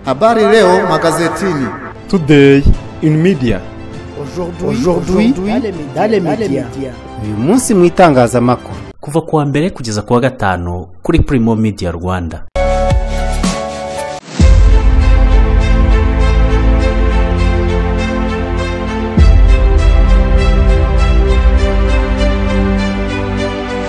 Habari leo magazetini. Today in media. Aujourd'hui dans les médias. Uyu munsi mu itangazamakuru. Kuva kuwa mbere kugeza kuwa gatanu kuri Primo Media Rwanda.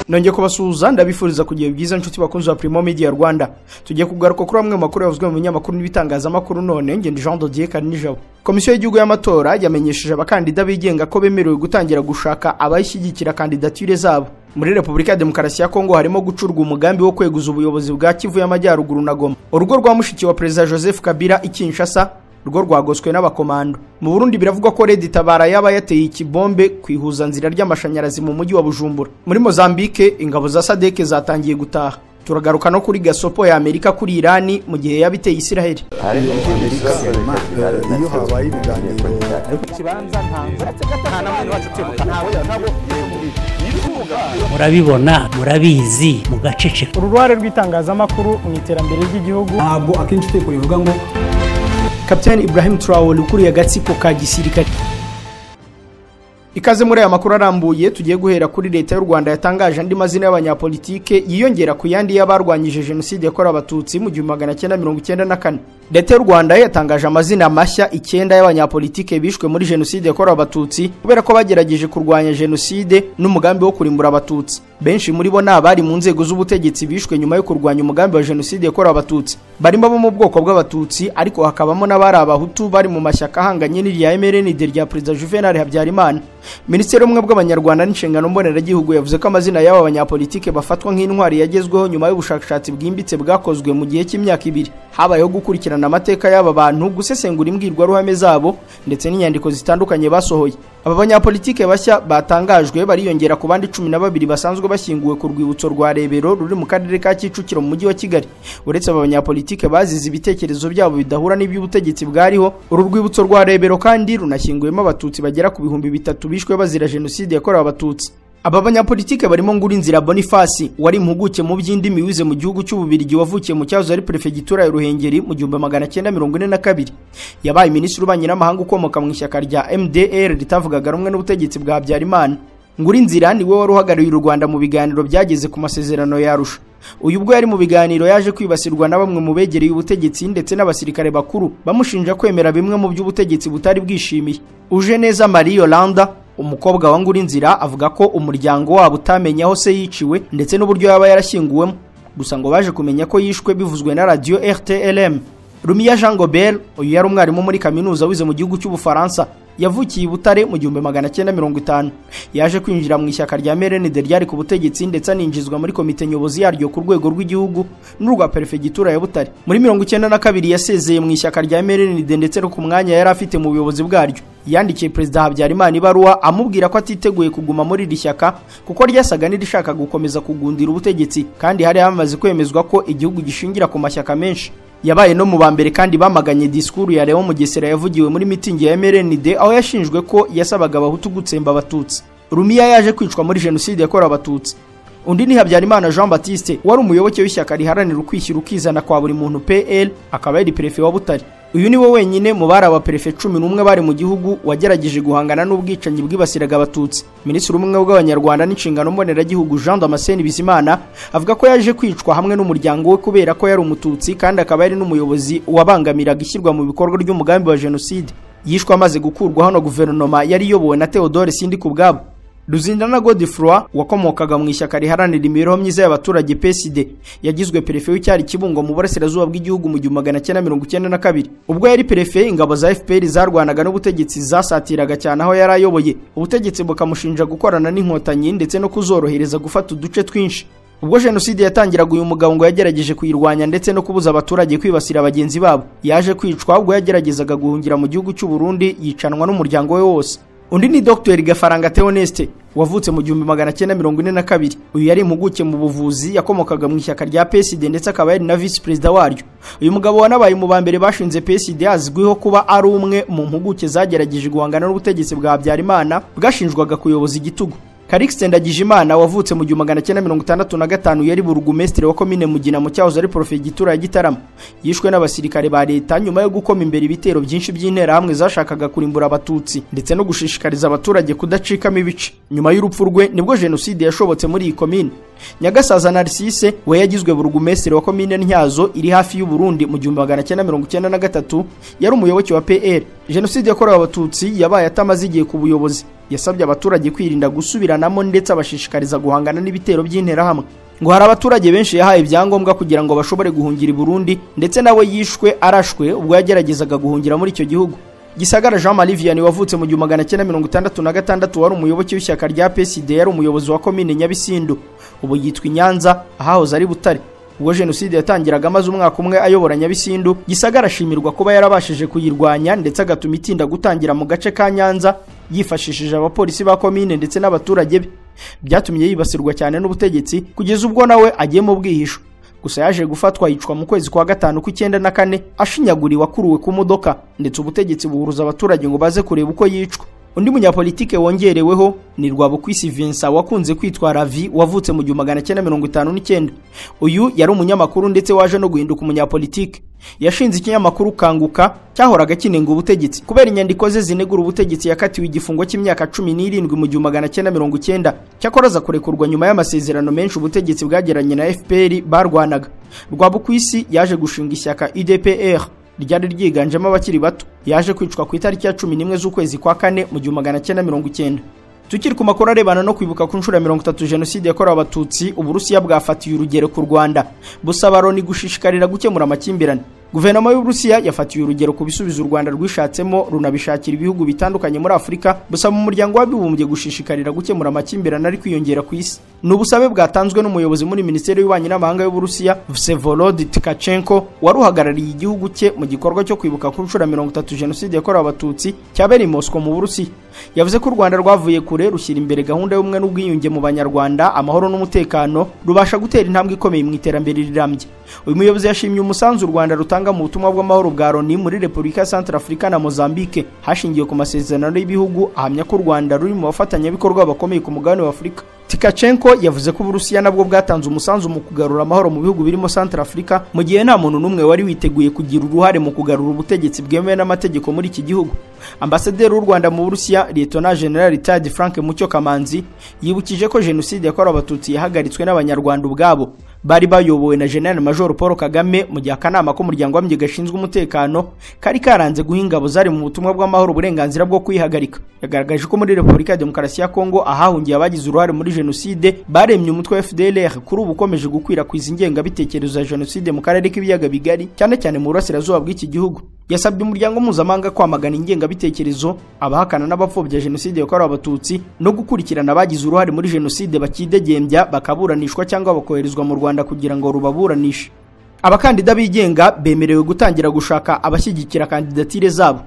Nongeye kubasuhuza ndabifuriza kugira byiza nshuti bakunzi ba Primo Media Rwanda. Tugiye kugaruka kuri amwe makuru yavuzwe mu binyamakuru n'ibitangazamakuru none nge ndi Jean Dodier Karinijabo. Komisiyo y'igihugu y'amatora yamenyesheje abakandida bigenga ko bemerewe gutangira gushaka abayishyigikira kandidatire zabo. Muri Repubulika ya Demokarasi ya Kongo harimo gucurwa umugambi wo kweguza ubuyobozi bwa Kivu y'Amajyaruguru na Goma. Urugo rwa mushiki wa Perezida Joseph Kabila i Kinshasa rwo rwagoswe n'abakomando. Mu Burundi biravugwa ko Red Tabara yaba yateye ikibombe kwihuza nzira ry'amashanyarazi mu mujyi wa Bujumbura. Muri Mozambique ingabo za SADC zatangiye gutaha. Turagaruka no kuri gasopo ya Amerika kuri Irani mu gihe yabiteye Israel. Iyo habaye ibiganiro murabibona murabizi mugaceceka. Uruhare rw'itangazamakuru mu iterambere ry'igihugu ntabwo akenshi uteko bivuga ngo Captain Ibrahim Traore ukuriye agatsiko ka gisirikare. Ikaze muri aya makuru arambuye tugiye guhera kuri leta y'u Rwanda yatangaje andi mazina y'abanyapolitike yiyongera ku yandi y'abarwanyije jenoside yakorewe abatutsi mu 1994. Leta y'u Rwanda yatangaje amazina mashya 9 y'abanyapolitike bishwe muri jenoside yakorewe abatutsi kubera ko bagerageje kurwanya jenoside n'umugambi wo kurimbura abatutsi. Benshi muri bo nabari mu nzego z'ubutegetsi bishwe nyuma yo kurwanya umugambi wa jenoside yakorewe abatutsi. Barimo bo mu bwoko bw'abatutsi ariko hakabamo n'abari abahutu bari mu mashyaka ahanganye n'irya MRND rya Perezida Juvenal Habyarimana. Minisiteri y'Ubumwe bw'Abanyarwanda n'inshingano mboneragihugu yavuze ko amazina y'aba banyapolitike bafatwa nk'intwari yagezweho nyuma y'ubushakashatsi bwimbitse bwakozwe mu gihe cy'imyaka ibiri. Habayeho gukurikirana amateka y'aba bantu, gusesengura imbwirwaruhame zabo ndetse n'inyandiko zitandukanye basohoye. Aba banyapolitike bashya batangajwe bariyongera ku bandi 12 basanzwe bashyinguwe ku rwibutso rwa Rebero ruri mu karere ka Kicukiro mu mujyi wa Kigali. Uretse aba banyapolitike bazize ibitekerezo byabo bidahura n'iby'ubutegetsi bwariho, uru rwibutso rwa Rebero kandi runashyinguyemo abatutsi bagera ku 3000 bishwe bazira jenoside yakorewe abatutsi. Aba banyapolitike barimo Ngurinzira Boniface wari impuguke mu by'indimi wize mu gihugu cy'Ububirigi wavukiye mu cyahoze ari prefegitura ya Ruhengeri mu 1942. Yabaye minisitiri w'ububanyi n'amahanga ukomoka mu ishyaka rya MDR ritavugaga rumwe n'ubutegetsi bwa Habyarimana. Ngurinzira ni we wari uhagarariye u Rwanda mu biganiro byageze ku masezerano ya Arusha. Uyu ubwo yari mu biganiro yaje kwibasirwa na bamwe mu begereye ubutegetsi ndetse n'abasirikare bakuru bamushinja kwemera bimwe mu by'ubutegetsi butari bwishimiye. Ujeneza Marie Yolanda umukobwa wa Ngurinzira avuga ko umuryango wabo utamenya aho se yiciwe ndetse n'uburyo yaba yarashyinguwemo, gusa ngo baje kumenya ko yishwe bivuzwe na radio RTLM. Rumiya Jean Gobert uyu yari umwarimu muri kaminuza wize mu gihugu cy'Ubufaransa, yavukiye i Butare mu 1950. Yaje kwinjira mu ishyaka rya MRND ryari ku butegetsi ndetse aninjizwa muri komite nyobozi yaryo ku rwego rw'igihugu n'urwa prefegitura ya Butare. Muri 1992 yasezeye mu ishyaka rya MRND ndetse no ku mwanya yari afite mu buyobozi bwaryo. Yandikiye Perezida Habyarimana ibaruwa amubwira ko atiteguye kuguma muri iri shyaka kuko ryasaga n'irishaka gukomeza kugundira ubutegetsi kandi hari hamaze kwemezwa ko igihugu gishingira ku mashyaka menshi. Yabaye no mu bambere kandi bamaganye disikuru ya Léon Mugesera yavugiwe muri mitingi ya MRND aho yashinjwe ko yasabaga abahutu gutsemba abatutsi. Rumiya yaje kwicwa muri jenoside yakorewe abatutsi. Undi ni Habyarimana Jean Baptiste wari umuyoboke w'ishyaka riharanira ukwishyira ukizana kwa buri muntu PL, akaba yari prefe wa Butare. Uyu ni we wenyine mu bari abaperefe 11 bari mu gihugu wagerageje guhangana n'ubwicanyi bwibasiraga abatutsi. Minisitiri w'Ubumwe bw'Abanyarwanda n'inshingano mboneragihugu Jean Damascene Bizimana avuga ko yaje kwicwa hamwe n'umuryango we kubera ko yari umututsi kandi akaba yari n'umuyobozi wabangamiraga ishyirwa mu bikorwa ry'umugambi wa jenoside. Yishwe amaze gukurwaho na guverinoma yari iyobowe na Theodore Sindikubwabo. Ruzindana Godefroid wakomokaga mu ishyaka riharanira imibereho myiza y'abaturage PSD yagizwe perefe w'icyari Kibungo mu burasirazuba bw'igihugu mu 1992. Ubwo yari perefe ingabo za FPR zarwanaga n'ubutegetsi zasatiraga cyane aho yari ayoboye, ubutegetsi bukamushinja gukorana n'inkotanyi ndetse no kuzorohereza gufata uduce twinshi. Ubwo jenoside yatangiraga uyu mugabo ngo yagerageje kuyirwanya ndetse no kubuza abaturage kwibasira bagenzi babo. Yaje kwicwa ubwo yageragezaga guhungira mu gihugu cy'u Burundi yicanwa n'umuryango we wose. Undi ni Dr Gafaranga Theoneste wavutse mu 1942. Uyu yari impuguke mu buvuzi yakomokaga mu ishyaka rya PSD ndetse akaba yari na vice perezida waryo. Uyu mugabo wanabaye mu bambere bashinze PSD azwiho kuba ari umwe mu mpuguke zagerageje guhangana n'ubutegetsi bwa Habyarimana bwashinjwaga kuyoboza igitugu. Calixte Ndagijimana wavutse mu 1965 yari burugumestre wa komine Mugina mu cyahoze ari prefegitura ya Gitarama. Yishwe n'abasirikare ba leta nyuma yo gukoma imbere ibitero byinshi by'interahamwe zashakaga kurimbura abatutsi ndetse no gushishikariza abaturage kudacikamo ibice. Nyuma y'urupfu rwe nibwo jenoside yashobotse muri iyi komine. Nyagasaza Narcisse we yagizwe burugumestre wa komine Ntyazo iri hafi y'u Burundi mu 1993, yari umuyoboke wa PR. Jenoside yakorewe abatutsi yabaye atamaze igihe ku buyobozi. Yasabye abaturage kwirinda gusubiranamo ndetse abashishikariza guhangana n'ibitero by'interahamwe. Ngo hari abaturage benshi yahaye ibyangombwa kugira ngo bashobore guhungira i Burundi, ndetse nawe yishwe arashwe ubwo yageragezaga guhungira muri icyo gihugu. Gisagara Jean Marie Vianney wavutse mu 1966 wari umuyoboke w'ishyaka rya PSD, yari umuyobozi wa komine Nyabisindu, ubu yitwa Nyanza ahahoze ari Butare. Ubwo jenoside yatangiraga amaze umwaka umwe ayobora Nyabisindu, Gisagara ashimirwa kuba yarabashije kuyirwanya ndetse agatuma itinda gutangira mu gace ka Nyanza yifashishije abapolisi ba komine ndetse n'abaturage be. Byatumye yibasirwa cyane n'ubutegetsi kugeza ubwo nawe agiye mu bwihisho. Gusa yaje gufatwa yicwa mu kwezi kwa gatanu k'94 ashinyaguriwe akuruwe ku modoka, ndetse ubutegetsi buhuruza abaturage ngo baze kureba uko yicwa. Undi munyapolitike wongereweho ni Rwabukwisi Vincent wakunze kwitwa Ravi wavutse mu 1959. Uyu yari umunyamakuru ndetse waje no guhinduka umunyapolitike. Yashinze ikinyamakuru Kanguka cyahoraga kinenga ubutegetsi. Kubera inyandiko ze zinegura ubutegetsi yakatiwe igifungo cy'imyaka 17 mu 1990. Cyakora aza kurekurwa nyuma y'amasezerano menshi ubutegetsi bwagiranye na FPR barwanaga. Rwabukwisi yaje gushinga ishyaka UDPR ryari ryiganjemo abakiri bato. Yaje kwicwa ku itariki ya 11 z'ukwezi kwa kane mu 1990. Tukiri ku makuru arebana no kwibuka ku nshuro ya 30 jenoside yakorewe abatutsi, Uburusiya bwafatiye urugero ku Rwanda busaba Loni gushishikarira gukemura amakimbirane. Guverinoma y'Uburusiya yafatiye urugero ku bisubizo u Rwanda rwishatsemo runabishakira ibihugu bitandukanye muri Afurika, busaba umuryango w'abibumbye gushishikarira gukemura amakimbirane ari kwiyongera ku isi. Ni ubusabe bwatanzwe n'umuyobozi muri Minisiteri y'Ububanyi n'Amahanga y'Uburusiya Vsevolod Tkachenko wari uhagarariye igihugu cye mu gikorwa cyo kwibuka ku nshuro ya 30 jenoside yakorewe abatutsi cyabereye i Moscow mu Burusiya. Yavuze ko u Rwanda rwavuye kure rushyira imbere gahunda y'ubumwe n'ubwiyunge mu Banyarwanda, amahoro n'umutekano, rubasha gutera intambwe ikomeye mu iterambere rirambye. Uyu muyobozi yashimye umusanzu u Rwanda rutanga mu butumwa bw'amahoro bwa Loni muri Repubulika ya Centrafrica na Mozambique hashingiwe ku masezerano y'ibihugu, ahamya ko u Rwanda ruri mu bafatanyabikorwa bakomeye ku mugabane wa Afurika. Tkachenko yavuze ko Uburusiya nabwo bwatanze umusanzu mu kugarura amahoro mu bihugu birimo Centrafrica, mu gihe nta muntu n'umwe wari witeguye kugira uruhare mu kugarura ubutegetsi bwemewe n'amategeko muri iki gihugu. Ambasaderi w'u Rwanda mu Burusiya, Lieutenant General Retired Frank Mucyo Kamanzi, yibukije ko jenoside yakorewe abatutsi yahagaritswe n'Abanyarwanda ubwabo bari bayobowe na General Major Paul Kagame, mu gihe akanama k'umuryango w'abibumbye gashinzwe umutekano kari karanze guha ingabo zari mu butumwa bw'amahoro uburenganzira bwo kwihagarika. Yagaragaje ko muri Repubulika ya Demokarasi ya Kongo ahahungiye abagize uruhare muri jenoside baremye umutwe wa FDLR kuri ubu ukomeje gukwirakwiza ingengabitekerezo ya jenoside mu karere k'ibiyaga bigari, cyane cyane mu burasirazuba bw'iki gihugu. Yasabye umuryango mpuzamahanga kwamagana ingengabitekerezo, abahakana n'abapfobya jenoside yakorewe abatutsi no gukurikirana abagize uruhare muri jenoside bakidegembya bakaburanishwa cyangwa bakoherezwa mu Rwanda kugira ngo rubaburanishe. Abakandida bigenga bemerewe gutangira gushaka abashyigikira kandidatire zabo.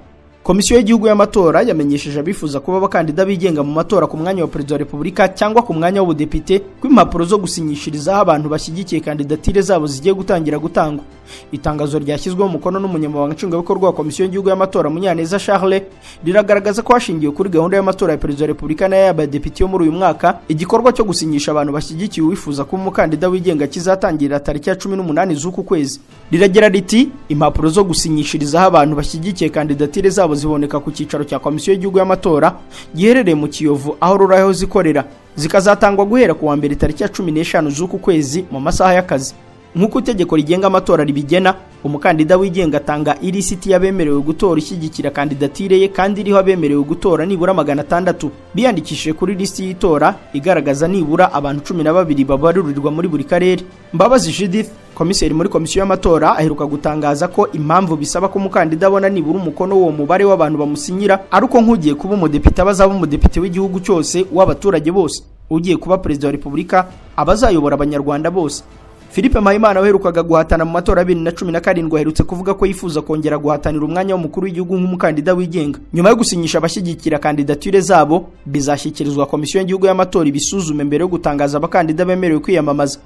Komisiyo y'igihugu y'amatora yamenyesheje abifuza kuba abakandida bigenga mu matora ku mwanya wa Perezida wa Repubulika cyangwa ku mwanya w'ubudepite ko impapuro zo gusinyishirizaho abantu bashyigikiye kandidatire zabo zigiye gutangira gutangwa. Itangazo ryashyizweho umukono n'umunyamabanga nshingwabikorwa wa Komisiyo y'igihugu y'amatora Munyaneza Charles riragaragaza ko hashingiwe kuri gahunda y'amatora ya Perezida wa Repubulika n'ay'abadepite yo muri uyu mwaka, igikorwa cyo gusinyisha abantu bashyigikiye uwifuza kuba umukandida wigenga kizatangira tariki ya 18 z'uku kwezi. Riragira riti impapuro zo gusinyishirizaho abantu bashyigikiye kandidatire zabo ziboneka ku cyicaro cya Komisiyo y'igihugu y'amatora giherereye mu Kiyovu aho ruraho zikorera, zikazatangwa guhera ku wa mbere tariki ya 15 z'uku kwezi mu masaha y'akazi. Nk'uko itegeko rigenga amatora ribigena, umukandida wigenga atanga ilisiti y'abemerewe gutora ishyigikira kandidatire ye kandi iriho abemerewe gutora nibura 600 biyandikishije kuri lisiti y'itora igaragaza nibura abantu 12 babarurirwa muri buri karere. Mbabazi Judith, komiseri muri komisiyo y'amatora, aheruka gutangaza ko impamvu bisaba ko umukandida abona nibura umukono w'uwo mubare w'abantu bamusinyira ari uko nk'ugiye kuba umudepite abazaba umudepite w'igihugu cyose w'abaturage bose, ugiye kuba Perezida wa Repubulika abazayobora Abanyarwanda bose. Philippe Mpayimana waherukaga guhatana mu matora ya 2017 aherutse kuvuga ko yifuza kongera guhatanira umwanya w'umukuru w'igihugu nk'umukandida wigenga. Nyuma yo gusinyisha abashyigikira kandidatire zabo, bizashyikirizwa Komisiyo y'igihugu y'amatora ibisuzume mbere yo gutangaza abakandida bemerewe kwiyamamaza.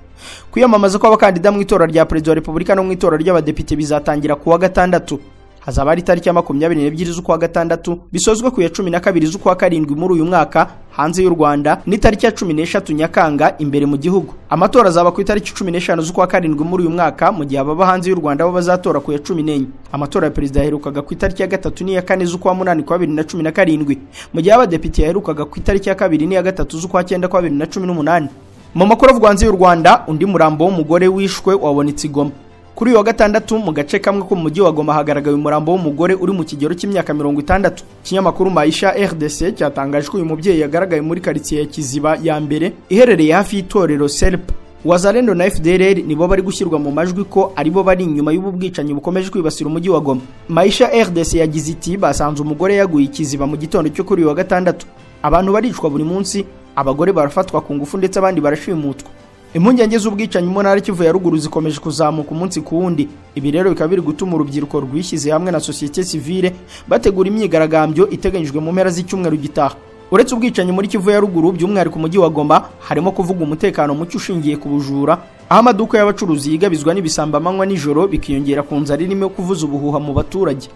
Kwiyamamaza kw'abakandida mu itora rya Perezida wa Repubulika no mu itora ry'abadepite bizatangira kuwa gatandatu. Hazaba ari tariki ya 22 z'ukwa gatandatu bisozwe ku ya 12 z'ukwa karindwi muri uyu mwaka, hanze y'u Rwanda n'itariki ya 13 Nyakanga imbere mu gihugu. Amatora azaba ku itariki 15 z'ukwa karindwi muri uyu mwaka, mu gihe ababa hanze y'u Rwanda bo bazatora ku ya 14. Amatora ya perezida yaherukaga ku itariki ya 3 n'iya 4 z'ukwa munani kwa 2017, mu gihe abadepite yaherukaga ku itariki ya 2 n'iya 3 z'ukwa 9 kwa 2018. Mu makuru avugwa hanze y'u Rwanda, undi murambo w'umugore wishwe wabonetse i Goma. Kuri uyu wa gatandatu mu gace kamwe ko mu mujyi wa Goma hagaragaye umurambo w'umugore uri mu kigero cy'imyaka 60. Ikinyamakuru Maisha RDC cyatangaje ko uyu mubyeyi yagaragaye muri quartier ya Kiziba ya mbere iherereye hafi y'itorero Selp. Wazalendo na FDLR nibo bari gushyirwa mu majwi ko aribo bari inyuma y'ubu bwicanyi bukomeje kwibasira umujyi wa Goma. Maisha RDC yagize iti basanze umugore yaguye Kiziba mu gitondo cyo kuri uyu wa gatandatu. Abantu baricwa buri munsi, abagore barafatwa ku ngufu ndetse abandi barashimutwa. Impungenge z'ubwicanyi mu ntara Kivu ya ruguru zikomeje kuzamuka umunsi ku wundi. Ibi rero bikaba biri gutuma urubyiruko rwishyize hamwe na société civile bategura imyigaragambyo iteganyijwe mu mpera z'icyumweru gitaha. Uretse ubwicanyi muri Kivu ya ruguru by'umwihariko umujyi wa Goma, harimo kuvuga umutekano muke ushingiye ku bujura, aho amaduka y'abacuruzi yigabizwa n'ibisambamanywa nijoro bikiyongera ku nzara irimo kuvuza ubuhuha mu baturage.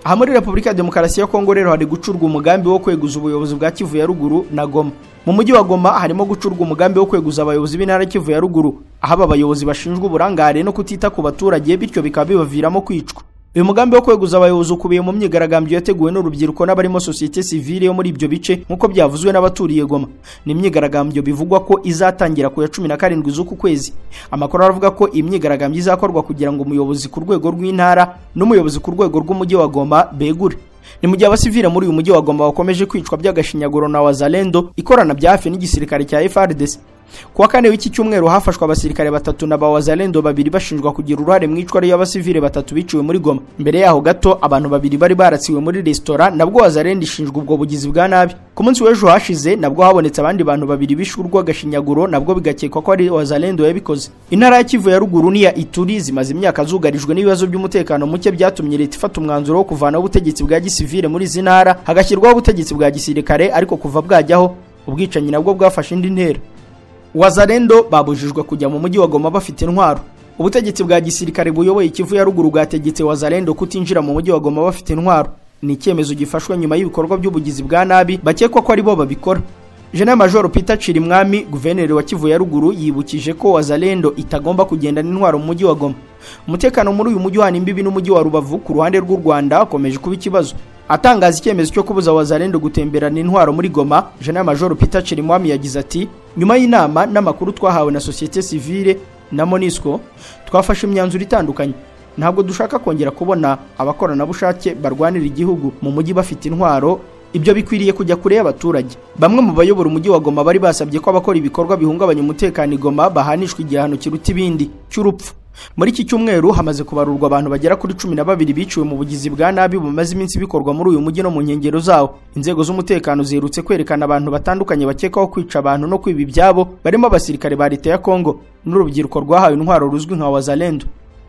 Aha muri Repubulika ya Demokarasi ya Kongo rero hari gucurwa umugambi wo kweguza ubuyobozi bwa Kivu ya ruguru na Goma. Mu mujyi wa Goma harimo gucurwa umugambi wo kweguza abayobozi b'intara Kivu ya ruguru, aho aba bayobozi bashinjwa uburangare no kutita ku baturage, bityo bikaba bibaviramo kwicwa. Uyu mugambi wo kweguza abayobozi ukubiye mu myigaragambyo yateguwe n'urubyiruko n'abarimo société civile yo muri ibyo bice, nk'uko byavuzwe n'abaturiye Goma. Ni imyigaragambyo bivugwa ko izatangira ku ya 17 z'uku kwezi. Amakuru aravuga ko iyi myigaragambyo izakorwa kugira ngo umuyobozi ku rwego rw'intara n'umuyobozi ku rwego rw'umujyi wa Goma begure. Ni mu gihe abasivile muri uyu mujyi wa Goma bakomeje kwicwa by'agashinyaguro na Wazalendo ikorana bya hafi n'igisirikare cya FARDC. Kuwa kane w'iki cyumweru hafashwe abasirikare batatu na ba Wazalendo babiri bashinjwa kugira uruhare mu icwa ry'abasivile batatu biciwe muri Goma. Mbere yaho gato abantu babiri bari baratsiwe muri restaurant, nabwo Wazalendo ishinjwa ubwo bugizi bwa nabi. Ku munsi w'ejo hashize nabwo habonetse abandi bantu babiri bishwe urw'agashinyaguro, nabwo bigakekwa ko ari Wazalendo yabikoze. Intara ya Kivu ya ruguru n'iya Ituri zimaze imyaka zugarijwe n'ibibazo by'umutekano muke byatumye leta ifata umwanzuro wo kuvanaho ubutegetsi bwa gisivile muri izi ntara, hagashyirwaho ubutegetsi bwa gisirikare, ariko kuva bwajyaho ubwicanyi nabwo bwafashe indi ntera. Wazalendo babujijwe kujya mu mujyi wa Goma bafite intwaro. Ubutegetsi bwa gisirikare buyoboye Kivu ya ruguru bwategetse Wazalendo kutinjira mu mujyi wa Goma bafite intwaro. Ni icyemezo gifashwe nyuma y'ibikorwa by'ubugizi bwa nabi bakekwa ko aribo babikora. General Major Peter Chirimwami, guverineri wa Kivu ya ruguru, yibukije ko Wazalendo itagomba kugendana intwaro mu mujyi wa Goma. Umutekano muri uyu mujyi uhana imbibi n'umujyi wa Rubavu ku ruhande rw'u Rwanda ukomeje kuba ikibazo. Atangaza icyemezo cyo kubuza Wazalendo gutemberana intwaro muri Goma, General Major Peter Chirimwami yagize ati nyuma y'inama n'amakuru twahawe na société civile na MONUSCO twafashe imyanzuro itandukanye. Ntabwo dushaka kongera kubona abakoranabushake barwanira igihugu mu mujyi bafite intwaro, ibyo bikwiriye kujya kure y'abaturage. Bamwe mu bayobora umujyi wa Goma bari basabye ko abakora ibikorwa bihungabanya umutekano i Goma bahanishwa igihano kiruta ibindi cy'urupfu. Muri iki cyumweru hamaze kubarurwa abantu bagera kuri 12 biciwe mu bugizi bwa nabi bumaze iminsi bikorwa muri uyu mujyi no mu nkengero zawo. Inzego z'umutekano ziherutse kwerekana abantu batandukanye bakekwaho kwica abantu no kwiba ibyabo, barimo abasirikare ba leta ya Kongo n'urubyiruko rwahawe intwaro ruzwi nka Wazalendo.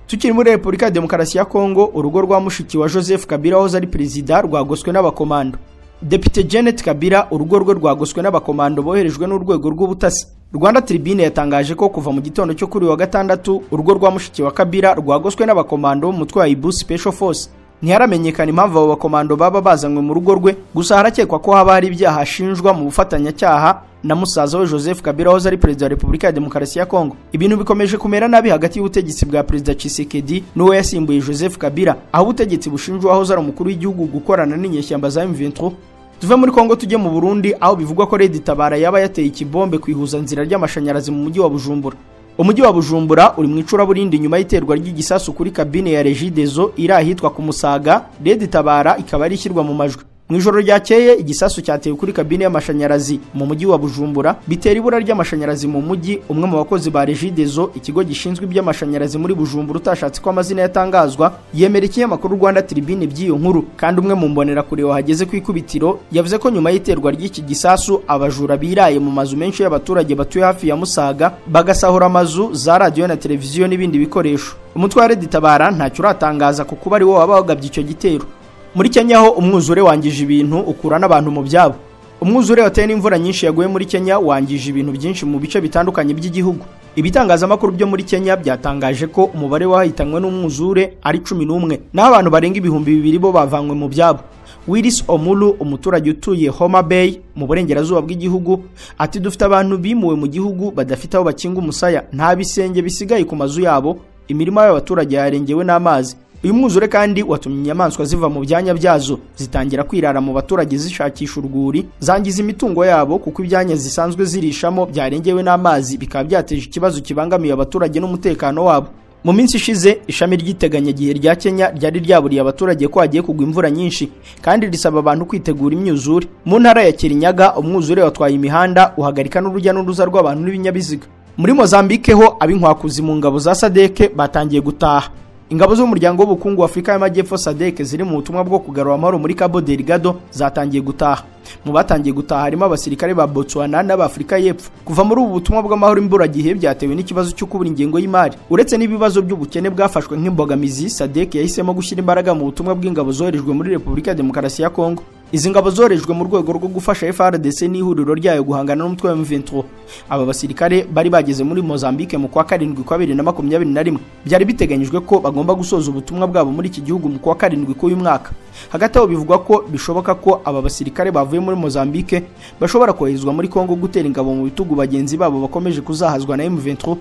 Tukiri muri Repubulika ya Demokarasi ya Kongo, urugo rwa mushiki wa Joseph Kabila wahoze ari perezida rwagoswe n'abakomando. Depite Janet Kabila urugo rwe rwagoswe n'abakomando boherejwe n'urwego rw'ubutasi. Rwanda Tribune yatangaje ko kuva mu gitondo cyo kuri wa gatandatu urugo rwa mushiki wa Kabila rwagoswe n'abakomando b'umutwe wa Ibu Special Force. Ntiharamenyekana impamvu abo bakomando baba bazanywe mu rugo rwe, gusa harakekwa ko haba hari ibyaha ashinjwa mu bufatanyacyaha na musaza we Joseph Kabila wahoze ari perezida wa Repubulika ya Demokarasi ya Kongo. Ibintu bikomeje kumera nabi hagati y'ubutegetsi bwa perezida Tshisekedi n'uwo yasimbuye Joseph Kabila, aho ubutegetsi bushinjwa wahoze ari umukuru w'igihugu gukorana n'inyeshyamba za M23. Tuve muri Kongo tujye mu Burundi, aho bivugwa ko Red Tabara yaba yateye ikibombe ku ihuzanzira ry'amashanyarazi mu mujyi wa Bujumbura. Umujyi wa Bujumbura uri mu icuraburindi nyuma y'iterwa ry'igisasu kuri kabine ya Regideso iri ahitwa ku Musaga, Red Tabara ikaba ari ishyirwa mu majwi. Mu ijoro ryakeye igisasu cyatewe kuri kabine y'amashanyarazi mu mujyi wa Bujumbura bitera ibura ry'amashanyarazi mu mujyi. Umwe mu bakozi ba Regideso, ikigo gishinzwe iby'amashanyarazi muri Bujumbura utashatse ko amazina yatangazwa, yemera ikinyamakuru Rwanda Tribune by'iyo nkuru. Kandi umwe mu mbonera kure wahageze ku ikubitiro yavuze ko nyuma y'iterwa ry'iki gisasu abajura biraye mu mazu menshi y'abaturage batuye hafi ya Musaga bagasahura amazu, za radio na televiziyo n'ibindi bikoresho. Umutwe wa Red Tabara ntacyo uratangaza ku kuba ari wo waba wagabye icyo gitero. Muri Kenya ho umwuzure wangije ibintu ukura n'abantu mu byabo. Umwuzure watewe n'imvura nyinshi yaguye muri Kenya wangije ibintu byinshi mu bice bitandukanye by'igihugu. Ibitangazamakuru byo muri Kenya byatangaje ko umubare wahitanywe n'umwuzure ari 11, naho abantu barenga 2000 bo bavanywe mu byabo. Willis Omulu, umuturage utuye Homa Bay mu burengerazuba bw'igihugu, ati dufite abantu bimuwe mu gihugu badafite aho bakinga umusaya, nta bisenge bisigaye ku mazu yabo, imirima y'abaturage yarengewe n'amazi. Uyu mwuzure kandi watumye inyamaswa ziva mu byanya byazo zitangira kwirara mu baturage zishakisha urwuri, zangiza imitungo yabo kuko ibyanya zisanzwe zirishamo byarengewe n'amazi, bikaba byateje ikibazo kibangamiye abaturage n'umutekano wabo. Mu minsi ishize ishami ry'iteganyagihe rya Kenya ryari ryaburiye abaturage ko hagiye kugwa imvura nyinshi kandi risaba abantu kwitegura imyuzure. Mu ntara ya Kirinyaga umwuzure watwaye imihanda uhagarika n'urujya n'uruza rw'abantu n'ibinyabiziga. Muri Mozambique ho abinkwakuzi mu ngabo za SADC batangiye gutaha. Ingabo z'umuryango w'ubukungu wa Afrika y'Amajyepfo SADC ziri mu butumwa bwo kugarura amahoro muri Cabo Delgado zatangiye gutaha. Mu batangiye gutaha harimo abasirikare ba Botswana n'ab'Afrika y'Epfo. Kuva muri ubu butumwa bw'amahoro imburagihe byatewe n'ikibazo cyo kubura ingengo y'imari. Uretse n'ibibazo by'ubukene bwafashwe nk'imbogamizi, SADC yahisemo gushyira imbaraga mu butumwa bw'ingabo zoherejwe muri Repubulika ya Demokarasi ya Kongo. Izi ngabo zorejwe mu rwego rwo gufasha FARDC n'ihuriro ryayo guhangana n'umutwe wa M23. Aba basirikare bari bageze muri Mozambique mu kwa 7 kwa 2021. Byari biteganyijwe ko bagomba gusoza ubutumwa bwabo muri iki gihugu mu kwa 7 k'uyu mwaka. Hagati aho bivugwa ko bishoboka ko aba basirikare bavuye muri Mozambique bashobora koherezwa muri Kongo gutera ingabo mu bitugu bagenzi babo bakomeje kuzahazwa na M23.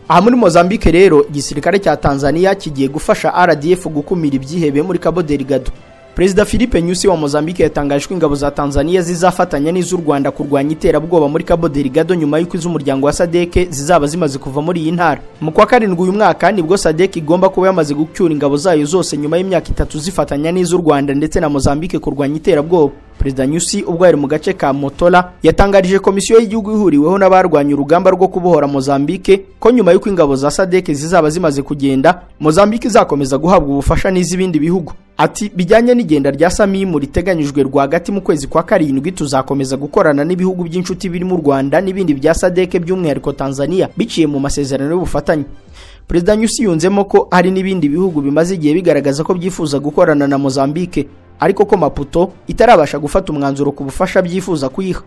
Aha muri Mozambique rero igisirikare cya Tanzania kigiye gufasha RDF gukumira ibyihebe muri Cabo Delgado. Perezida Philippe Nyusi wa Mozambique yatangaje ko ingabo za Tanzania zizafatanya n'iz'u Rwanda kurwanya iterabwoba muri Cabo Delgado nyuma y'uko iz'umuryango wa SADC zizaba zimaze kuva muri iyi ntara. Mu kwa 7 uyu mwaka nibwo SADC igomba kuba yamaze gucyura ingabo zayo zose nyuma y'imyaka 3 zifatanya n'iz'u Rwanda ndetse na Mozambique kurwanya iterabwoba. Perezida Nyusi ubwo yari mu gace ka Motola yatangarije komisiyo y'igihugu ihuriweho n'abarwanya urugamba rwo kubohora Mozambique ko nyuma y'uko ingabo za SADC zizaba zimaze kugenda, Mozambique izakomeza guhabwa ubufasha n'iz'ibindi bihugu. Ati bijyanye n'igenda rya Samimu riteganyijwe rwagati mu kwezi kwa 7 tuzakomeza gukorana n'ibihugu by'inshuti biri mu Rwanda n'ibindi bya SADC by'umwihariko Tanzania biciye mu masezerano y'ubufatanye. Perezida Nyusi yunzemo ko hari n'ibindi bihugu bimaze igihe bigaragaza ko byifuza gukorana na Mozambique, ariko ko Maputo itarabasha gufata umwanzuro ku bufasha byifuza kuyiha.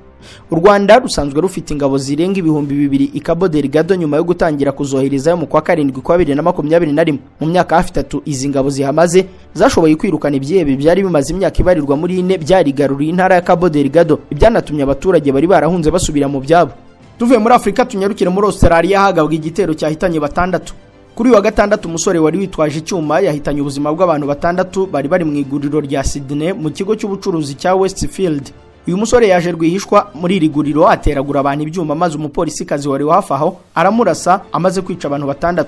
U Rwanda rusanzwe rufite ingabo zirenga 2000 i Cabo Delgado nyuma yo gutangira kuzoherezayo mu kwa 7 kwa 2021. Mu myaka hafi 3 izi ngabo zihamaze zashoboye kwirukana ibyihebe byari bimaze imyaka ibarirwa muri 4 byarigaruriye intara ya Cabo Delgado, ibyanatumye abaturage bari barahunze basubira mu byabo. Tuvuye muri Afrika tunyarukire muri Australia hagabwa igitero cyahitanye 6. Kuri wa gatandatu umusore wari witwaje icyuma yahitanye ubuzima bw'abantu 6 bari bari mu iguriro rya Sydney mu kigo cy'ubucuruzi cya Westfield. Uyu musore yaje rwihishwa muri iri guriro ateragura abantu ibyuma maze umupolisikazi wari hafi aho aramurasa amaze kwica abantu 6.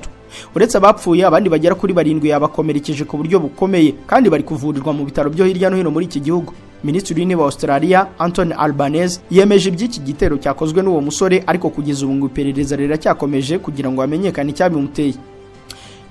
Uretse abapfuye abandi bagera kuri 7 yabakomerekeje ku buryo bukomeye kandi bari kuvurirwa mu bitaro byo hirya no hino muri iki gihugu. Minisitiri w'Intebe wa Australia Anthony Albanese yemeje iby'iki gitero cyakozwe n'uwo musore, ariko kugeza ubu ngo iperereza riracyakomeje kugira ngo hamenyekane icyabimuteye.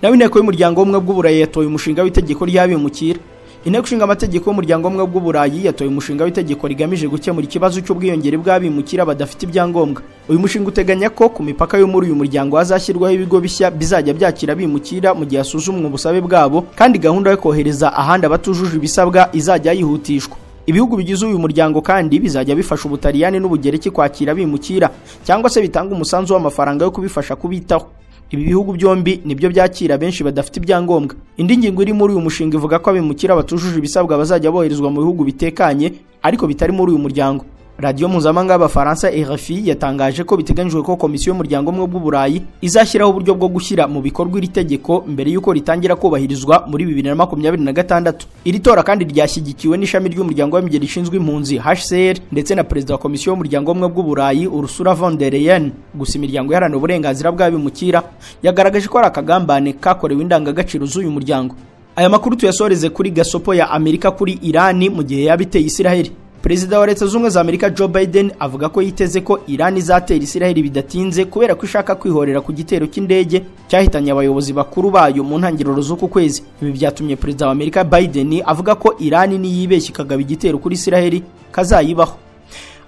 Nawe inteko y'umuryango w'ubumwe bw'Uburayi yatoye umushinga w'itegeko ry'abimukira. Inteko ishinga amategeko y'umuryango w'ubumwe bw'Uburayi yatoye umushinga w'itegeko rigamije gukemura ikibazo cy'ubwiyongere bw'abimukira badafite ibyangombwa. Uyu mushinga uteganya ko ku mipaka yo muri uyu muryango hazashyirwaho ibigo bishya bizajya byakira abimukira mu gihe hasuzumwa ubusabe bwabo, kandi gahunda yo kohereza ahandi abatujuje ibisabwa izajya yihutishwa. Ibihugu bigize uyu muryango kandi bizajya bifasha Ubutaliyani n'Ubugereki kwakira abimukira cyangwa se bitanga umusanzu w'amafaranga yo kubifasha kubitaho. Ibi bihugu byombi nibyo byakira benshi badafite ibyangombwa. Indi ngingo iri muri uyu mushinga ivuga ko abimukira batujuje ibisabwa bazajya boherezwa mu bihugu bitekanye ariko bitari muri uyu muryango. Radiyo mpuzamahanga y'Abafaransa RFI yatangaje ko biteganyijwe ko komisiyo y'umuryango umwe bw'Uburayi izashyiraho uburyo bwo gushyira mu bikorwa iri tegeko mbere y'uko ritangira kubahirizwa muri 2026. Iri tora kandi ryashyigikiwe n'ishami ry'umuryango w'abibumbye rishinzwe impunzi HCR ndetse na perezida wa komisiyo y'umuryango umwe bw'Uburayi Ursula von der Leyen. Gusa imiryango iharanira uburenganzira bw'abimukira yagaragaje ko ari akagambane kakorewe indangagaciro z'uyu muryango. Aya makuru tuyasoreze kuri gasopo ya Amerika kuri Irani mu gihe yabiteye Isiraheli. Perezida wa Leta Zunze Ubumwe za Amerika Joe Biden avuga ko yiteze ko Iran izatera Isiraheli bidatinze kubera ko ishaka kwihorera ku gitero cy'indege cyahitanye abayobozi bakuru bayo mu ntangiriro z'uku kwezi. Ibi byatumye Perezida wa Amerika Biden avuga ko Iran niyibeshya ikagaba igitero kuri Isiraheli kazayibaho.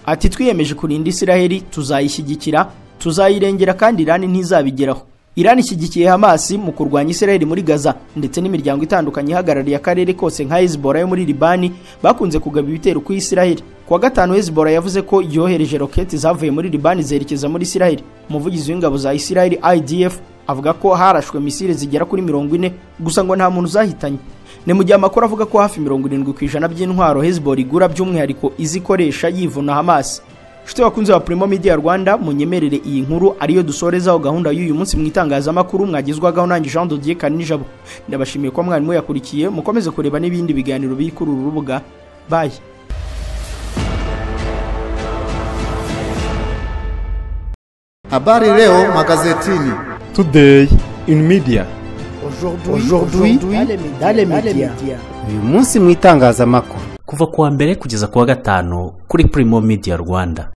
Ati twiyemeje kurinda Isiraheli, tuzayishyigikira, tuzayirengera kandi Iran ntizabigeraho. Iran ishyigikiye Hamas mu kurwanya Israel muri Gaza, ndetse n'imiryango itandukanye ihagarariye akarere kose nka Hezbollah yo muri Libani bakunze kugaba ibitero ku Israel. Kuwa gatanu Hezbollah yavuze ko yohereje roketi zavuye muri Libani zerekeza muri Israel. Umuvugizi w'ingabo za Israel IDF avuga ko harashwe misile zigera kuri 40, gusa ngo nta muntu uzahitanye. Ni mu gihe amakuru avuga ko hafi 70% by'intwaro Hezbollah igura by'umwihariko izikoresha yivuna Hamas. Nshuti bakunze ba Primo Media Rwanda, munyemerere iyi nkuru ariyo dusorezaho gahunda y'uyu munsi mu itangazamakuru mwagezwagaho nanjye Jean de Dieu Karinijabo. Ndabashimiye ko mwarimu yakurikiye, mukomeze kureba n'ibindi biganiro biri kuri uru rubuga. Bye. Habari leo magazetini. Today in media. Aujourd'hui dans les médias. Uyu munsi mu itangazamakuru. Kuva kuwa mbere kugeza kuwa gatanu kuri Primo Media Rwanda.